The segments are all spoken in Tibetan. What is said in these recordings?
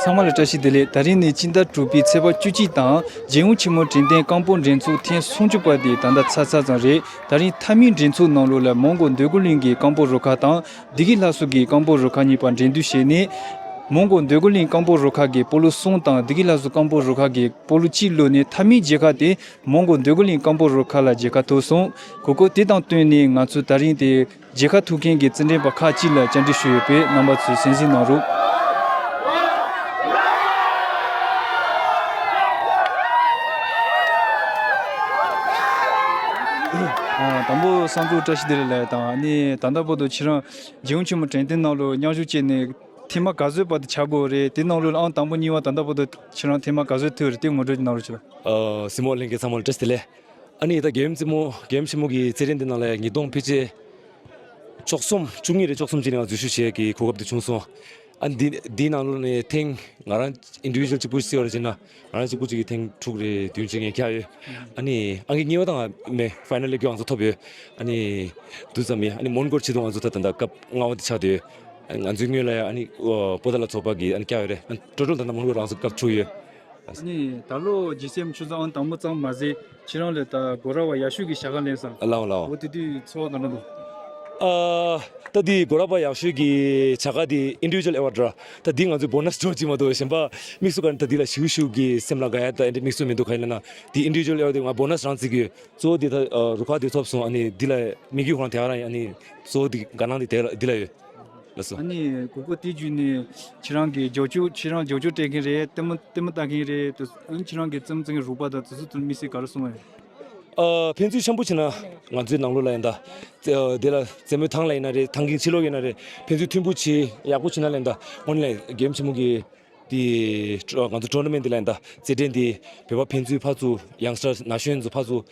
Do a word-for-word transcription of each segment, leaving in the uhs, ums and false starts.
ཚང་མ་ལ་བཀྲ་ཤིས་བདེ་ལེགས། ད་རིང་ནི་སྤྱི་ཟླ་དྲུག་པའི་ཚེས་པ་བཅུ་གཅིག་དང་རྒྱལ་ཡུམ་ཆེན་མོ་དྲན་རྟེན་རྐང་སྤོལ་འགྲན་ཚོགས་ཐེངས་སུམ་ཅུ་པ་དེ་ད་ལྟ་ཚར་ཚར་ཙམ་རེད། ད་རིང་མཐའ་མའི་འགྲན་ཚོགས་ནང་ལོགས་ལ་མོན་གྷོ་འདོད་རྒུ་གླིང་གི་རྐང་སྤོལ་རུ་ཁག་དང་བདེ་སྐྱིད་ལྷ་གསོལ་གྱི་རྐང་སྤོལ་རུ་ཁག་གཉིས་བར་འགྲན་བསྡུར་བྱས་ནས། མོན་གྷོ་འདོད་རྒུ་གླིང་རྐང་སྤོལ་རུ་ཁག་གིས་སྤོ་ལོ་གསུམ་དང་བདེ་སྐྱིད་ལྷ་གསོལ་རྐང་སྤོལ་རུ་ཁག་གིས་སྤོ་ལོ་གཅིག་བླུགས་ནས་མཐའ་མའི་རྒྱལ་ཁ་དེ་མོན་གྷོ་འདོད་རྒུ་གླིང་རྐང་སྤོལ་རུ་ཁག་ལ་རྒྱལ་ཁ་ཐོབ་སོང་། གོ་སྐབས་དེ་དང་བསྟུན་ནས་ང་ཚོས་ད་རིང་དེ་རྒྱལ་ཁ་ཐོབ་མཁན་གྱི་རྩེད་འགྲན་པ་ཁག་ཅིག་ལ་བཅར་འདྲི་ཞུས་ཡོད་པས། རྣམ་པ་ཚོས་གསན་གཟིགས་གནང་རོགས། ཨ། དང་པོ་སང་ཕོད་བཀྲ་ཤིས་བདེ་ལེགས་ལབ་ཡ་དང་། ཨ་ནི་ད་ལྟ་བར་དུ་ཁྱེད་རང་རྒྱལ་ཡུམ་ཆེན་མོ་དྲན་རྟེན་ནང་ལོགས་མཉམ་ཞུགས་བྱས་ནས་ཐེངས་མ་ག་ཚོད་བར་དུ་ཆགས་དགོས་རེད། དེ་ནང་ལོགས་ལ་ཨང་དང་པོ་གཉིས་པ་ད་ལྟ་བར་དུ་ཁྱེད་རང་ཐེངས་མ་ག་ཚོད་ཐོན་རེད། དེ་ངོ་སྤྲོད་ཅིག་གནང་རོགས་བྱེད། ཨ། གཟིགས་མོ་ལྷན་རྒྱས་ཚང་མ་ལ་བཀྲ་ཤིས་བདེ་ལེགས། ཨ་ནི་ད་རྒྱལ་ཡུམ་རྩེད་མོ། རྒྱལ་ཡུམ་ཆེན་མོ་གི་རྩེད་འགྲན་འདི་ནང་ལ་ཉིས་སྟོང་ཕལ་ཆེར་བཅུ་གསུམ། བཅུ་གཉིས་རེད། བཅུ་གསུམ་ཅིག་ནས་ང་འཛུལ་ཞུགས་བྱེད་ཀྱི་གོ་སྐབས་དེ་བྱུང་སོང་། ཨ་ནི་འདི་འདིའི་ནང་ལོགས་ནས་ཐེངས་ང་རང་ཨིན་ཌི་བི་ཇུ་ཨལ་གཅིག་པུ་ཞིག་བརྩི་བ་རེད་བྱས་ན། ང་རང་གཅིག་པུ་གཅིག་གིས་ཐེངས་དྲུག་རེ་བདུན་ཅིག་ངས་བཀྱགས་ཡོད། ཨ་ནི་ཨང་ཀི་གཉིས་པ་དང་ང་མེ་ཕའི་ནལ་ལ་སྐྱོད་ང་ཚོ་ཐོབ་ཡོད། ཨ་ནི་དུས་ཙམ་ཡིན། ཨ་ནི་མོན་གྷོར་ཆེད་དུ་ང་ཚོ་ད་ད་ལྟ་སྐབས་ལྔ་པ་དེ་ཆགས་བསྡད་ཡོད། ཨ་ནི་ང་ཚོའི་སྔོན་ལ་ཡ་ཨ་ནི་ཨོ་པོ་ཏཱ་ལ་ཚོགས་པ་གིས་ཨ་ནི་བཀྱགས་ཡོད་རེད། ཨ་ནི་ཊོ་ཊལ་ད་ལྟ་མོན་གྷོ་རང་སོ་སྐབས་དྲུག་ཡོད། ཨ་ནི་ད་ལོ་ཇི་སི་ཨེམ་ཆུ་ཚོད་ཨང་དང་པོ་ཙམ་མ་ཟད་ཁྱེད་རང་ལ་ད་གོ་ར་བ་ཡག་ཤོས་ཀྱི་བྱ་དགའ་ལེན་སོང་། ལའོ་ལའོ། འོ་དེ་དུས་ཚོར་བ་ག་འདྲ་འདུག་ཨ། ད་འདི་གོ་ར་བ་ཡག་ཤོས་ཀྱི་བྱ་དགའ་འདི་ཨིན་ཌི་བི་ཇུ་ཨལ་ཨེ་ཝར་ཌི་ར། ད་འདི་ང་ཚོའི་བོ་ནས་འདྲ་བོ་ཅིག་མ་གཏོགས་གཞན་པ་དམིགས་སུ་བཀར་ནས་ད་འདི་ལ་ཞེ་པོ་ཞེ་པོ་གི་སེམས་ལ་དགའ་ཡ་ད་ཨེ་འདྲ་དམིགས་སུ་མི་འདུག་ག་ཡིན་ན་འདི་ཨིན་ཌི་བི་ཇུ་ཨལ་ཨེ་ཝར་ཌི་འདི་ང་བོ་ནས་རང་བརྩི་གི་ཡོད། གཙོ་བོ་འདི་ད་རུ་ཁག་འདི་ཐོབ་སོང་། ཨ་ནི་འདི་ལ་དམིགས་ཡུལ་ཁོ་རང་དེ་ག་རང་ཡིན། ཨ་ནི་གཙོ་བོ་འདི་དགའ་སྣང་འདི་དེ་ལ་འདི་ལ་ཡོད། ལགས་སོ། ཨ་ནི་གོ་སྐབས་དེ་བརྒྱུད་ནས་ཁྱེད་རང་གི་རྒྱབ་སྐྱོར། ཁྱེད་རང་རྒྱབ་སྐྱོར་སྤྲད་མཁན་རེད། ལྟད་མོ་ལྟད་མོ་ལྟ་མཁན་རེད། དེ་ཨ་ནི་ཁྱེད་རང་གི་རྩེད་མོ་རྩེ་མཁན་རོགས་པ་དང་དེ་ཚོ་ཚོར་དམིགས་བསལ་ག་རེ་གསུང་བ་ཡོད། ཨ། ཕན་ཚུན་འཆམ་པོ་བྱས་ན་ང་ཚོའི་ནང་ལོགས་ལ་ཡིན་ད། དེ་ལ་རྩེད་མོའི་ཐང་ལ་ཡིན་ན་རེད། ཐང་གི་ཕྱི་ལོགས་ཡིན་ན་རེད། ཕན་ཚུན་མཐུན་པོ་བྱས་ཡག་པོ་བྱས་ན་ལ་ཡིན་ད། དངོས་གནས་ལ་རྒྱལ་ཡུམ་ཆེན་མོ་གི་དེ་ང་ཚོ་ཊོར་ན་མེན་ཊི་འདི་ལ་ཡིན་ད། རྩེད་འགྲན་འདི་བོད་པ་ཕན་ཚུན་ཕར་ཚུར་ཡང་སི་ཊར་ན་གཞོན་ཚོ་ཕར་ཚུར་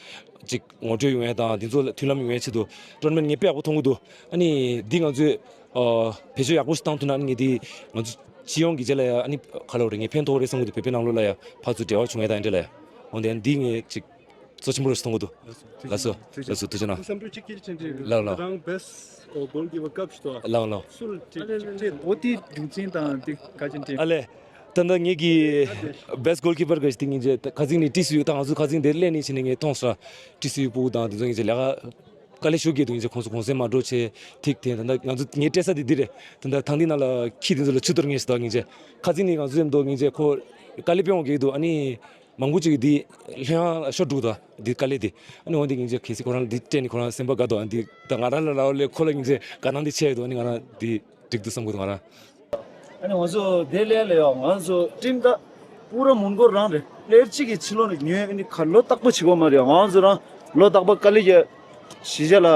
ཅིག་ངོ་སྤྲོད་ཡོང་ཡ་དང་དེ་ཚོ་ལ་མཐུན་ལམ་ཡོང་ཡ་ཆེད་དུ་ཊོར་ན་མེན་ཊི་ངས་དཔེ་ཡག་པོ་མཐོང་གི་འདུག་ཨ་ནི་འདི་ང་ཚོས་ཨ། བེད་སྤྱོད་ཡག་པོ་ཞིག་བཏང་ཐུབ་ན་ཨ་ནི་ངས་འདི་ང་ཚོ་སྤྱི་ཡོངས་ཀྱི་རྗེས་ལ་ཡ་ཨ་ནི་ག་ལབ་རེད། ངས་ཕན་ཐོགས་རེད་བསམ་གི་འདུག་བོད་པའི་ནང་ལོགས་ལ་ཡ་ཕར་ཚུར་འབྲེལ་བ་བྱུང་ཡ་དང་འདི་འདྲ་ལ་ཡ། འོན་ཏེ་འདི་ངས་ཅིག་གཙོ་ཆེན་པོ་རེད་ཟེར་མཐོང་གི་འདུག་ལགས་སོ། ཐུགས་རྗེ་ལགས་སོ། ལགས་སོ། ཐུགས་རྗེ་གནང་། བསམ་འགྲུབ་ཅིག་ཁྱེད་ཀྱིས་ལབ་ལབ། རང་བེ་སི་གོལ་ཀི་པར་སྐབས་ཤིག་ཏོ། ལགས་ལགས། སུ་ལ་ཁྲིད་ཁྲིད་ཁྲིད། འོ་དེ་རྒྱུ་མཚན་དང་དེ་ག་ཅན་ཁྲིད། ཨ་ལས། ད་ལྟ་ངེད་ཀྱི་བེ་སི་གོལ་ཀི་པར་ག་ཞིག་དེ་ངེད་ཀྱི་ཁ་སང་ནས་ཏིས་སུ་ཡོད། ད་ང་ཚོ་ཁ་སང་དེ་སླེབས་ནས་ཕྱིན་ནས་ངས་མཐོང་སོང་། ཏིས་སུ་ཡོད་སྤུ་གུ་དང་དེ་ཚོ་ངེད་ཀྱི་ལས་ཀ་དཀའ་ལས་ཞུ་གི་འདུག་ངེད་ཀྱི་ཁོང་ཚོ་གུང་སེང་མ་འགྲོ་བྱས་ཐིག་དེ། ད་ལྟ་ང་ཚོ་ངའི་སྤྲད་ས་དེ་འདི་རེད། ད་ལྟ་ཐང་འདི་ནང་ལ་ཁྱི་དེ་ཚོ་ལ་ཆུ་གཏོར་ངེས་ཤིག་ད་ངེད་ཀྱི་ཁ་སང་ནས་ང་ཚོ་ཡོད་མདོག་ངེད་ཀྱི་ཁོ་དཀའ་ལས་དཔེ་འོང་གི་འདུག་ཨ་ནི། མང་པོ་ཅིག་གིས་འདི་ལྷོད་ཡངས་ཤོར་འགྲོ་གི་འདུག་འདི་དཀའ་ལས་འདི། ཨ་ནི་འོན་ཏེ་ངེད་ཀྱི་གལ་སྲིད་ཁོ་རང་ལ་འདི་སྤྲད་ནས་ཁོ་རང་སེམས་པ་དགའ་འདུག་ཨ་འདི་ད་ང་རང་ལ་ལབ་ལས་ཁོ་ལ་ངེད་ཀྱི་དགའ་སྣང་འདི་ཆེ་འདུག་ཨ་ནི་ང་རང་འདི་འགྲིག་འདུག་བསམ་གི་འདུག་ང་རང་། ཨ་ནི་ང་ཚོ་དེ་ལས་ལ་ཡོད། ང་ཚོ་ཊིམ་ད་པུ་ར་མོན་གྷོ་རང་རེད། པི་ལེ་ཡར་གཅིག་གིས་ཕྱི་ལོགས་ནས་ཉོས། ཨ་ནི་ཁ་ལོ་རྟག་པར་བྱེད་དགོས་མ་རེད། ང་ཚོ་རང་ལོ་རྟག་པར་དཀའ་ལས་རྒྱག་གཞིས་ཆགས་ལ་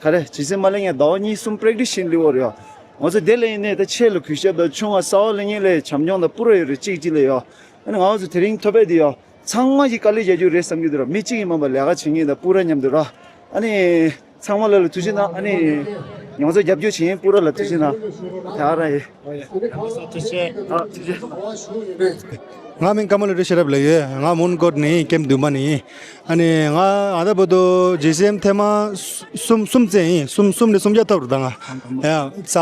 ག་རེ་ཇི་སེམས་མ་ལེན་ངས་ཟླ་བ་གཉིས་གསུམ་པི་རེག་ཊི་སི་བྱེད་ལེ་བོ་རེད། ང་ཚོ་དེ་ལ་ཡིན་ནའི་ད་ཆེ་ལ་གུས་ཞབས་དང་ཆུང་བ་གསར་པ་སླེབས་མཁན་ལ་བྱམས་སྐྱོང་དང་པུ་ར་ཡོད་རེད། གཅིག་གཅིག་ལ་ཡོད། ཨ་ནི་ང་ཚོ་དེ་རིང་ཐོབ་པ་དེ་ཡོད། ཚང་མ་གིས་དཀའ་ལས་རྒྱག་རྒྱུ་རེད་བསམ་གྱི་འདུག་ར། མི་གཅིག་གིས་མ་པ་ལས་ཀ་བྱེད་མཁན་དང་པུ་ར་མཉམ་དུ་ར། ཨ་ནི་ཚང་མ་ལ་ལ་ཐུགས་རྗེ་གནང་། ཨ་ནི་ང་ཚོ་རྒྱབ་སྐྱོར་བྱེད་མཁན་པུ་ར་ལ་ཐུགས་རྗེ་གནང་། དེ་ག་རང་ཡིན། ཨ་ཐུགས་རྗེ། ང་མིང་ཀ་མ་ལོ་རི་ཤེས་རབ་ལ་ཡོད། ང་མོན་གྷོ་ནས་ཡིན། ཀེམ་བདུན་པ་ནས་ཡིན། ཨ་ནི་ང་ཨ་ད་བར་དུ་ཇི་སི་ཨེམ་ཐེངས་མ་གསུམ་གསུམ་རྩེས་ཡིན། གསུམ་གསུམ་ནས་གསུམ་བརྒྱ་ཐོབ་རེད་ད་ང་། ཡ་ས་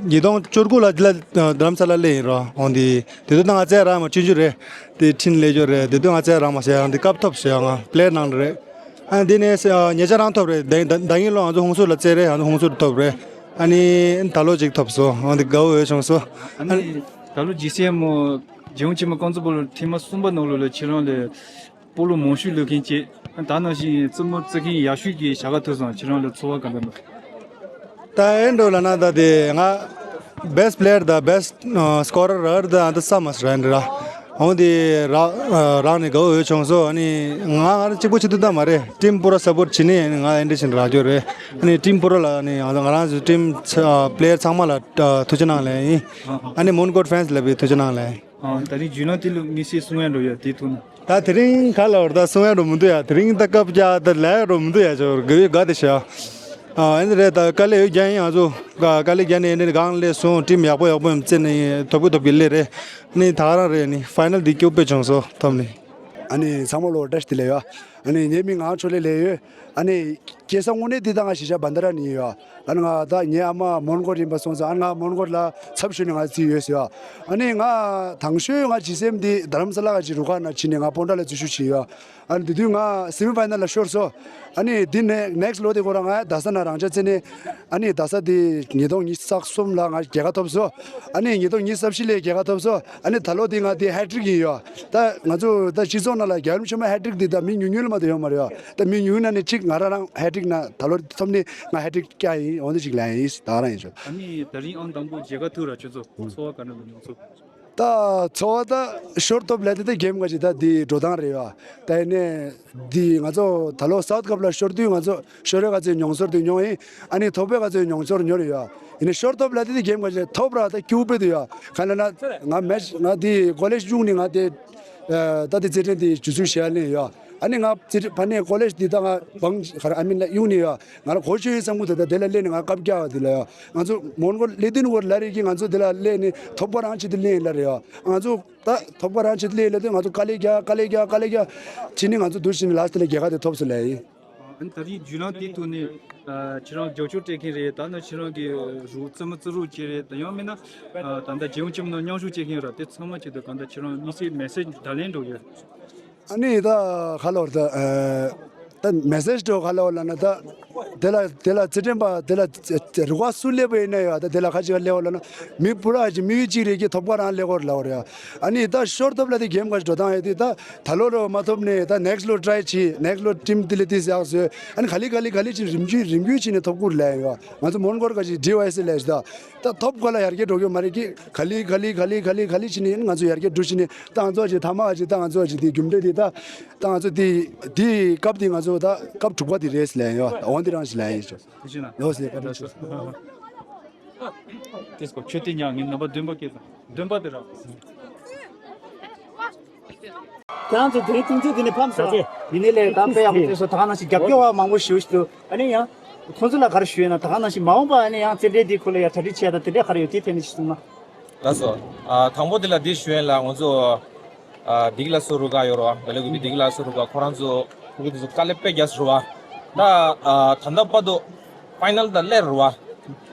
ཉིས་སྟོང་བཅུ་དགུ་ལ་འདི་ལ་རྡ་རམ་ས་ལ་སླེབས་ཡིན་རོ། འོང་དེ་དེ་དུས་ད་ང་རྩེད་རང་མ་ཆུང་ཆུང་རེད། དེ་འཕྲིན་ལས་སྐྱོར་རེད། དེ་དུས་ང་རྩེད་རང་མ་བྱས། ཡང་དེ་སྐབས་ཐོབ་བྱས་ཡང་ང་པི་ལེ་ཡར་ནང་རེད། ཨ་འདི་ནས་ཉེ་ཆར་རང་ཐོབ་རེད། ད་ད་ད་ཡིན་ལོ་ང་ཚོ་ཧུང་སུར་ལ་རྩེད་རེད། ང་ཚོ་ཧུང་སུར་ཐོབ་རེད། ཨ་ནི་ད་ལོ་ཅིག་ཐོབ་སོང་། འོང་དེ་དགའ་བོ་ཡོད་བྱུང་སོང་། ཨ་ནི་ད་ལོ་ཇི་སི་ཨེམ་ཇེའུ་ཆི་མ་རྐང་རྩེད་སྤོ་ལོ་ཐེངས་མ་གསུམ་པ་ནང་ལོགས་ལ་ཁྱེད་རང་ལ་སྤོ་ལོ་མང་ཤོས་བླུག་མཁན་བཅས། ད་ནང་བཞིན་རྩེད་མོ་རྩེ་མཁན་ཡག་ཤོས་ཀྱི་བྱ་དགའ་ཐོབ་སོང་། ཁྱེད་རང་ལ་ཚོར་བ་ག་འདྲ་འདུག་ད་ཨེ་འགྲོ་ལ་ན་ད་དེ་ང་བེ་སི་ཊི་པི་ལེ་ཡར་དང་བེ་སི་ཊི་སི་ཀོ་རར་རག་ད་ཨ་ད་ས་མ་སི་ར་ཨེ་འདྲ་ར། འོང་དེ་རག་རག་ནས་དགའ་བོ་ཡོད་བྱུང་སོང་། ཨ་ནི་ང་ང་རང་གཅིག་པོ་བྱེད་དུ་ད་མ་རེད། ཊིམ་པུ་ར་སཔོར་ཊི་བྱེད་ནས་ང་ཨེ་འདྲ་བཞིན་རག་རྒྱུ་རེད། ཨ་ནི་ཊིམ་པུ་ར་ལ་ཨ་ནི་ང་ང་རང་ཚོ་ཊིམ་པི་ལེ་ཡར་ཚང་མ་ལ་ཐུགས་རྗེ་གནང་ལེ་ཡིན། ཨ་ནི་མོན་གྷོ་ཕེན་སི་ལ་བའི་ཐུགས་རྗེ་གནང་ལེ་ཡིན། ཨ། ད་རིང་རྒྱུན་ལམ་དེ་ལ་དམིགས་བསལ་གསུང་ཡ་འགྲོ་ཡ་དེ་ཐུག་ན། ད་དེ་རིང་ག་ལ་བར་ད་གསུང་ཡ་འགྲོ་མི་འདུག་ཡ། དེ་རིང་ད་སྐབས་བརྒྱ་ད་ལས་ཡ་འགྲོ་མི་འདུག་ཡ། ཅོ་དགའ་བའི་དགའ་དེ་ཤ། ཨ། ཨེ་འདི་རེད། ད་དཀའ་ལས་ཡོད་རྒྱ་ཡིན། ང་ཚོ་དཀའ་ལས་རྒྱ་ནས་ནི་གང་ལས་སོང་། ཊིམ་ཡག་པོ་ཡག་པོ་ཡོད་ཙེ་ནི་ཐོབ་གི་ཐོབ་གི་ལས་རེད། ནི་ད་རང་རེད། ནི་ཕའི་ནལ་འདི་སྐྱོ་པོ་བྱུང་སོང་ཐོབ་ནི། ཨ་ནི་ཚང་མ་ལོ་བཀྲ་ཤིས་བདེ་ལེགས་ཡ། ཨ་ནི་ངའི་མིང་ང་ཆོ་ལེ་ལེ་ཡོད། ཨ་ནི་སྐྱེས་ས་དངོས་གནས་འདི་ད་ང་གཞིས་ཆགས་བན་དྷ་ར་ནས་ཡོད། ཨ་ནི་ང་ད་ངའི་ཨ་མ་མོན་གྷོ་ཡིན་པ་སོང་ཙང་། ཨ་ནི་ང་མོན་གྷོ་ལ་ཚབ་ཞུས་ནས་ང་རྩིས་ཡོད་ཟེར་ཡ། ཨ་ནི་ང་དང་ཤོས་ང་ཇི་སེམ་འདི་རྡ་རམ་ས་ལ་ག་ཅིག་རུ་ཁག་ནང་ཕྱིན་ནས་ང་སྤོན་ཊ་ལ་རྩིས་ཞུ་བྱས་ཡོད། ཨ་ནི་དེ་དུས་ང་སེ་མི་ཕའི་ནལ་ལ་ཤོར་སོང་། ཨ་ནི་དེ་ནས་ནེག་སི་ལོ་དེ་ཁོ་རང་ང་རྡ་ས་ནང་རང་འཇགས་བྱས་ནས། ཨ་ནི་རྡ་ས་དེ་ཉིས་སྟོང་ཉི་ཤུ་རྩ་གསུམ་ལ་ང་རྒྱལ་ཁ་ཐོབ་སོང་། ཨ་ནི་ཉིས་སྟོང་ཉི་ཤུ་རྩ་བཞི་ལ་རྒྱལ་ཁ་ཐོབ་སོང་། ཨ་ནི་ད་ལོ་དེ་ང་དེ་ཧེ་ཊི་རིག་ཡིན་ཡོད། ད་ང་ཚོ་ད་སྤྱི་ཚོགས་ནང་ལ་རྒྱལ་ཡུམ་ཆེན་མོ་ཧེ་ཊི་རིག་དེ་ད་མི་ཉུང་ཉུང་ལ་མ་གཏོགས་ཡོད་མ་རེད་ཡ། ད་མི་ཉུང་ཉུང་ནང་ནས་གཅིག་ང་རང་རང་ཧེ་ཊི་རིག་ན། ད་ལོ་ཐོབ་ནི་ང་ཧེ་ཊི་རིག་རྒྱག་ཡིན། འོ་འདི་ཅིག་ལ་ཡིན། ད་རང་ཡིན་ཆོག་ཨ་ནི་ད་རིང་ཨང་དང་པོ་མཇལ་ཁ་ཐུག་ར། ཁྱོད་ཚོ་ཚོར་བ་ག་འདྲ་འདུག་མྱོང་ཚོར། ད་ཚོར་བ་ད་ཤོར་ཐོབ་ལབ་དེ་ད་གེམ་ག་ཅིག་ད་དེ་འགྲོ་སྟངས་རེད་ཡ། ད་ཡིན་ནའི་དེ་ང་ཚོ་ད་ལོ་སའུ་ཐི་ཀབ་ལ་ཤོར་དུས་ང་ཚོ་ཤོར་བའི་ག་ཚོད་མྱོང་ཚོར་དེ་མྱོང་ཡིན། ཨ་ནི་ཐོབ་པའི་ག་ཚོད་མྱོང་ཚོར་ཉོ་རེད་ཡ། ཡིན་ནའི་ཤོར་ཐོབ་ལབ་དེ་དེ་གེམ་ག་ཅིག་ཐོབ་ར་ད་སྐྱིད་པོ་དཔེ་འདུག་ཡ། ག་ལ་ན་ང་མེ་ཆི་ང་དེ་ཀོ་ལེ་ཇི་གཡུག་ནས་ང་དེ་ད་དེ་རྩེད་འགྲན་དེ་ཇུས་གསོ་བྱེད་ཡ་ལེན་ཡ། ཨ་ནི་ང་རྩེད་འགྲན་ཕ་ནས་ཀོ་ལེ་ཇི་དེ་ད་ང་བང་ག་ར་ཨ་མིན་ལ་གཡུག་ནས་ཡ། ང་ལ་གོ་ཆོད་ཡིན་བསམ་གི་འདུག་ད་དེ་ལ་སླེབས་ནས་ང་སྐབས་བརྒྱ་བ་དེ་ལ་ཡ། ང་ཚོ་མོན་གྷོ་སླེབས་དུས་ནི་གོ་ལ་རེད་ཀྱི། ང་ཚོ་དེ་ལ་སླེབས་ནས་ཐོབ་གོ་རང་ཆེད་དུ་སླེབས་ཡིན་ལ་རེད་ཡ། ང་ཚོ་ད་ཐོབ་གོ་རང་ཆེད་དུ་སླེབས་ཡིན་ལ་དུས་ང་ཚོ་དཀའ་ལས་རྒྱག་དཀའ་ལས་རྒྱག་དཀའ་ལས་རྒྱག་བྱས་ནས་ང་ཚོ་འདུག་བྱས་ནས་ལ་སི་ཊི་ལ་རྒྱལ་ཁ་དེ་ཐོབ་སོང་ལ་ཡིན། ཨ་ནི་ད་རིང་རྒྱུན་ལམ་དེའི་ཐོག་ནས་ཁྱེད་རང་རྒྱབ་སྐྱོར་སྤྲད་མཁན་རེད། ད་ནི་ཁྱེད་རང་གི་རུ་རྩེད་མོ་རྩེ་རུ་བྱེད་རེད། ད་ཡང་མིན་ན་ད་ལྟ་རྒྱལ་ཡུམ་ཆེན་མོ་ནང་མཉམ་ཞུགས་བྱེད་མཁན་ར། དེ་ཚང་མ་ཆེད་དུ་གང་ལྟར་ཁྱེད་རང་དམིགས་བསལ་མེ་སེ་ཇི་བརྡ་ལན་འགྲོ་ཡོད། ཨ་ནི་ད་ག་ལོར་ད་ཨ་ད་མེ་སེ་ཇི་འགྲོ་ག་ལོར་ལབ་ན། ད་དེ་ལ་དེ་ལ་རྩེད་འགྲན་པ་དེ་ལ་རུ་ཁག་སུ་སླེབས་པ་ཡིན་ན་ཡང་། ད་དེ་ལ་ཁ་ཅིག་ག་སླེབས་པ་ལབ་ན་མི་བུ་ར་ཅིག་མི་ཡུལ་གཅིག་རེད་ཀྱི་ཐོབ་གོ་རང་སླེབས་གོ་ལབ་པ་རེད། ཨ་ནི་ད་ཤོར་ཐོབ་ལ་དེ་གེམ་ག་ཞིག་འགྲོ་སྟངས་ཡོད་དུས། ད་ད་ལོ་རུ་མ་ཐོབ་ནས་ད་ནེག་སི་ལོ་ཊི་རའི་བྱེད། ནེག་སི་ལོ་ཊིམ་དེ་ལ་དེ་ཟེར་ཡག་བཟོས། ཨ་ནི་ག་ལེ་ག་ལེ་ག་ལེ་ཅིག་རིམ་གྱིས་རིམ་གྱིས་བྱས་ནས་ཐོབ་གོ་ལབ་ཡོད། ང་ཚོ་མོན་གྷོར་ག་ཅིག་ཌི་ཝའི་སི་ལབ་ཞིག་ད། ད་ཐོབ་གོ་ལ་ཡར་རྒྱས་འགྲོ་གི་ཡོད་མ་རེད་ཀྱི། ག་ལེ་ག་ལེ་ག་ལེ་ག་ལེ་ག་ལེ་བྱས་ནས་ང་ཚོ་ཡར་རྒྱས་འགྲོ་བྱས་ནས། ད་ང་ཚོ་ཅིག་ཐ་མ་ཅིག་ད་ང་ཚོ་ཅིག་དེ་རྒྱུ་འབྲས་དེ་ད་ད་ང་ཚོ་དེ་དེ་སྐབས་དེ་ང་ཚོ་ད་སྐབས་དྲུག་པ་དེ་རེད་ལབ་ཡོད། འོ་འདི་རང་ཞིག་ལབ་ཡིན་ཅོ། དེ་བཞིན་ལོ་སི་ཀ་ཏི་ཆོ། དེ་སྐོར་ཆོས་དེ་ཉག་ངས་ནམ་པ་བདུན་པ་སྐད་དང་བདུན་པ་དེ་རང་། ཁྱེད་རང་ཚོ་དེ་རིང་གཏིང་ཚོད་དེ་ནས་ཕམ་ས། ཡིན་ནའི་ལས་ད་དཔེ་ཡག་པོ་བྱས་སོང་། ད་ག་ནང་བཞིན་རྒྱབ་སྐྱོར་བ་མང་པོ་ཞེ་པོ་ཞིག་འདུག་ཨ་ནི་ཡང་ཁོང་ཚོ་ལ་ག་རེ་ཞུ་ཡོད་ན། ད་ག་ནང་བཞིན་མ་འོངས་པ་ཨ་ནི་ཡང་རྩེད་འགྲན་འདིའི་སྐོར་ལ་ཡང་གྲ་སྒྲིག་བྱས་དང་དེ་འདྲས་ག་རེ་ཡོད། དེ་ཐད་ནས་ཞིག་གསུངས་ན། ལགས་སོ། ཨ་དང་པོ་དེ་ལ་འདི་ཞུ་ཡིན་ལ། ང་ཚོ་ཨ་བདེ་སྐྱིད་ལྷ་གསོལ་རུ་ཁག་ཡོད་རོ། བལ་ཡུལ་གྱི་བདེ་སྐྱིད་ལྷ་གསོལ་རུ་ཁག་ཁོ་རང་ཚོ་ཕྲུ་གུ་དེ་ཚོ་དཀའ་ལས་དཔེ་རྒྱག་སོང་རོ་བ། ད་ཨ་ད་ལྟ་བར་དུ་ཕའི་ནལ་དང་སླེབས་རོ་བ།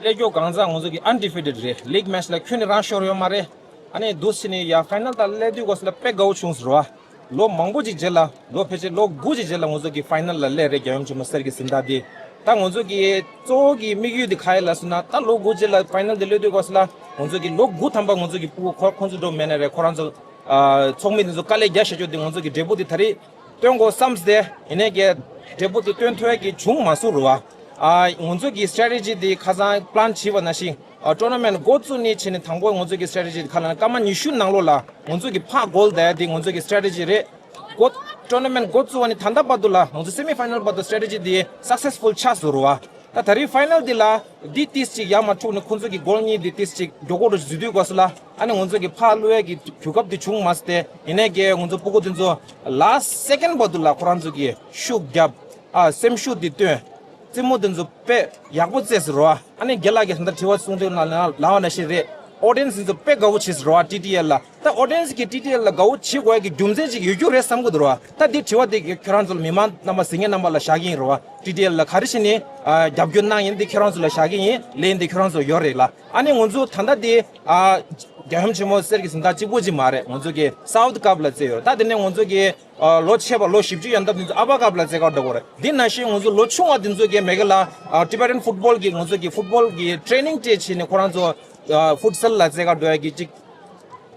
སླེབས་མགྱོགས་གང་ཚང་ང་ཚོ་གི་ཨན་ཌི་ཕི་ཊེཌ་རེད། ལིག་མེ་ཆི་ལ་ཁྱོན་ནས་རང་ཤོར་ཡོད་མ་རེད། ཨ་ནི་འདུག་སེ་ནི་ཡ་ཕའི་ནལ་དང་སླེབས་དུས་སྐབས་སུ་ལ་དཔེ་དགའ་བོ་བྱུང་སོང་རོ་བ། ལོ་མང་པོ་ཅིག་རྗེས་ལ། ལོ་ཕལ་ཆེར་ལོ་དགུ་ཅིག་རྗེས་ལ་ང་ཚོ་གི་ཕའི་ནལ་ལ་སླེབས་རེད། རྒྱལ་ཡུམ་ཆེན་མོ་གསེར་གྱི་གཟེངས་རྟགས་དེ། ད་ང་ཚོ་གི་གཙོ་བོ་གི་དམིགས་ཡུལ་དེ་ག་རེ་ལབ་སོང་ན། ད་ལོ་དགུ་རྗེས་ལ་ཕའི་ནལ་དེ་སླེབས་དུས་སྐབས་སུ་ལ་ང་ཚོ་གི་ལོ་དགུ་ཐམ་པ་ང་ཚོ་གི་ཕྲུ་གུ་ཁོ་ཁོང་ཚོ་འགྲོ་མེད་ན་རེད། ཁོ་རང་ཚོ་ཨ་ཚོགས་མི་དེ་ཚོ་དཀའ་ལས་རྒྱག་བཞག་རྒྱུ་དེ་ང་ཚོ་གི་འབྲས་བུ་དེ་ད་རེས་སྟོན་དགོས་བསམ་སྟེ། ཡིན་ནའི་གི་འབྲས་བུ་དེ་སྟོན་ཐུབ་ཡ་གི་བྱུང་མ་སོང་རོ་བ། ཨ་ང་ཚོ་གི་སི་ཊེ་རེ་ཊི་ཇི་དེ་ཁ་སང་པི་ལན་བྱས་པ་ནང་བཞིན། ཨ་ཊོར་ན་མེན་ཊི་འགོ་བཙུགས་ནས་བྱས་ནས་དང་པོ་ང་ཚོ་གི་སི་ཊེ་རེ་ཊི་ཇི་དེ་ག་ལབ་ན་སྐར་མ་ཉི་ཤུ་ནང་ལོགས་ལ་ང་ཚོ་གི་ཕར་གོལ་བསྡད་ཡ་དེ་ང་ཚོ་གི་སི་ཊེ་རེ་ཊི་ཇི་རེད། འགོ་ཊོར་ན་མེན་ཊི་འགོ་བཙུགས་པ་ནས་ད་ལྟ་བར་དུ་ལ་ང་ཚོ་སེ་མི་ཕའི་ནལ་བར་དུ་སི་ཊེ་རེ་ཊི་ཇི་དེ་སག་སེ་སི་ཕུལ་ཆགས་སོང་རོ་བ། ད་ད་རེས་ཕའི་ནལ་དེ་ལ་འདི་ཏིས་ཅིག་ཡར་མར་འཁྲུག་ནས་ཁོང་ཚོ་གི་གོལ་གཉིས་འདི་ཏིས་ཅིག་མགྱོགས་པོ་འགྲོ་བཟོས་དུས་སྐབས་སུ་ལ། ཨ་ནི་ང་ཚོ་གི་ཕར་བླུག་ཡ་གི་གོ་སྐབས་དེ་བྱུང་མ་སོང་སྟེ། ཡིན་ནའི་གི་ང་ཚོ་ཕྲུ་གུ་དེ་ཚོ་ལཱ་སི་ཊི་སེ་ཀེན་བར་དུ་ལ་ཁོ་རང་ཚོ་གི་ཤུགས་བརྒྱབ། ཨ་སེམས་ཤུགས་དེ་བཏོན། རྩེད་མོ་དེ་ཚོ་དཔེ་ཡག་པོ་རྩེས་སོང་རོ་བ། ཨ་ནི་རྒན་ལགས་ཀྱིས་ད་ལྟ་དྲི་བ་གསུངས་དུས་ལ་ལ་ལ་བ་ནང་བཞིན་རེད། ཨོ་ཌི་ཡེན་སི་དེ་ཚོ་དཔེ་དགའ་བོ་བྱས་སོང་རོ་བ། ཊི་ཊི་ཨེལ་ལ། ད་ཨོ་ཌི་ཡེན་སི་གིས་ཊི་ཊི་ཨེལ་ལ་དགའ་བོ་བྱེད་དགོས་ཡ་གི་རྒྱུ་མཚན་ཅིག་ཡོད་རྒྱུ་རེད་བསམ་གི་འདུག་རོ་བ། ད་འདི་དྲི་བ་དེ་ཁྱེད་རང་ཚོ་ལ་མི་མང་རྣམ་པ་གཟིགས་མཁན་རྣམ་པ་ལ་བཞག་གི་ཡིན་རོ་བ། ཊི་ཊི་ཨེལ་ལ་ག་རེ་བྱས་ནས་ཨ་རྒྱབ་སྐྱོར་གནང་ཡིན་དེ་ཁྱེད་རང་ཚོ་ལ་བཞག་གི་ཡིན། ལན་དེ་ཁྱེད་རང་ཚོ་ཡོད་རེད་ལ། ཨ་ནི་ང་ཚོ་ད་ལྟ་དེ་ཨ་རྒྱལ་ཡུམ་ཆེན་མོ་གསེར་གྱི་གཟེངས་རྟགས་གཅིག་པོ་ཅིག་མ་རེད། ང་ཚོ་གི་སའུ་ཐི་ཀབ་ལ་རྩེས་ཡོད། ད་དེ་ནས་ང་ཚོ་གི་ཨ་ལོ་ཆེ་བ་ལོ་བཞི་བཅུ་ཡན་འདབ་དེ་ཚོ་ཨ་པ་ཀབ་ལ་རྩེ་ག་འགྲོ་གི་རེད། འདི་ནང་བཞིན་ང་ཚོ་ལོ་ཆུང་བ་དེ་ཚོ་གི་མེ་གི་ལ་ཨ་ཊི་བེ་ཊན་ཕུཊ་བོལ་གི་ང་ཚོ་གི་ཕུཊ་བོལ་གི་ཊི་རེ་ནིང་སྤྲད་བྱས་ནས་ཁོ་རང་ཚོ་ཨ་ཕུཊ་སལ་ལ་རྩེ་ག་འགྲོ་ཡ་གི་ཅིག་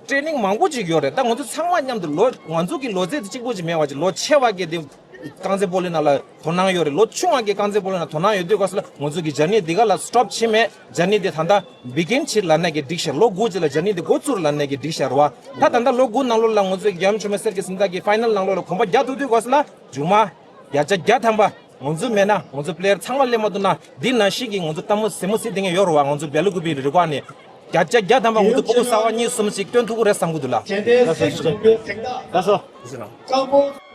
ཊི་རེ་ནིང་མང་པོ་ཅིག་ཡོད་རེད། ད་ང་ཚོ་ཚང་མ་མཉམ་དུ་ལོ་ང་ཚོ་གི་ལོ་ཚད་དེ་གཅིག་པོ་ཅིག་མེད་པ་ཅིག་ལོ་ཆེ་བ་གི་དེ་རྐང་རྩེད་སྤོ་ལོའི་ནང་ལ་དོ་སྣང་ཡོད་རེད། ལོ་ཆུང་བ་གི་རྐང་རྩེད་སྤོ་ལོའི་ནང་དོ་སྣང་ཡོད་དུས་སྐབས་སུ་ལ་ང་ཚོ་གི་ཇར་ནི་འདི་ག་ལ་སི་ཊོབ་བྱེད་མེད། ཇར་ནི་འདི་ད་ལྟ་བི་གིན་བྱེད་ལབ་ན་གི་འགྲིག་ཤག་ལོ་དགུ་ཅིག་ལ་ཇར་ནི་འདི་འགོ་བཙུགས་ལབ་ན་གི་འགྲིག་ཤག་རེད་བ། ད་ད་ལྟ་ལོ་དགུ་ནང་ལོགས་ལ་ང་ཚོ་གི་རྒྱལ་ཡུམ་ཆེན་མོ་གསེར་གྱི་གཟེངས་རྟགས་ཀྱི་ཕའི་ནལ་ནང་ལོགས་ལ་གོམ་པ་རྒྱག་ཐུབ་དུས་སྐབས་སུ་ལ་མཇུག་མ་བརྒྱ་ཆ་བརྒྱ་ཐམ་པ་ང་ཚོ་མེད་ན། ང་ཚོ་པི་ལེ་ཡར་ཚང་མ་སླེབས་མ་ཐུབ་ན། འདི་ནང་བཞིན་གྱི་ང་ཚོ་ལྟད་མོ་ཟེ་མོ་ཟེ་བསྡད་མཁན་ཡོད་རེད་བ། ང་ཚོ་བལ་ལུ་ཀུ་པི་རི་ཀ་ནས། བརྒྱ་ཆ་བརྒྱ་ཐམ་པ་ང་ཚོ་སྤོ་བོ་གསར་པ་གཉིས་གསུམ་ཞིག་བཏོན་ཐུབ་ཀྱི་རེད་བསམ་གྱི་འདུག་ལ། ལགས་སོ། ལགས་སོ།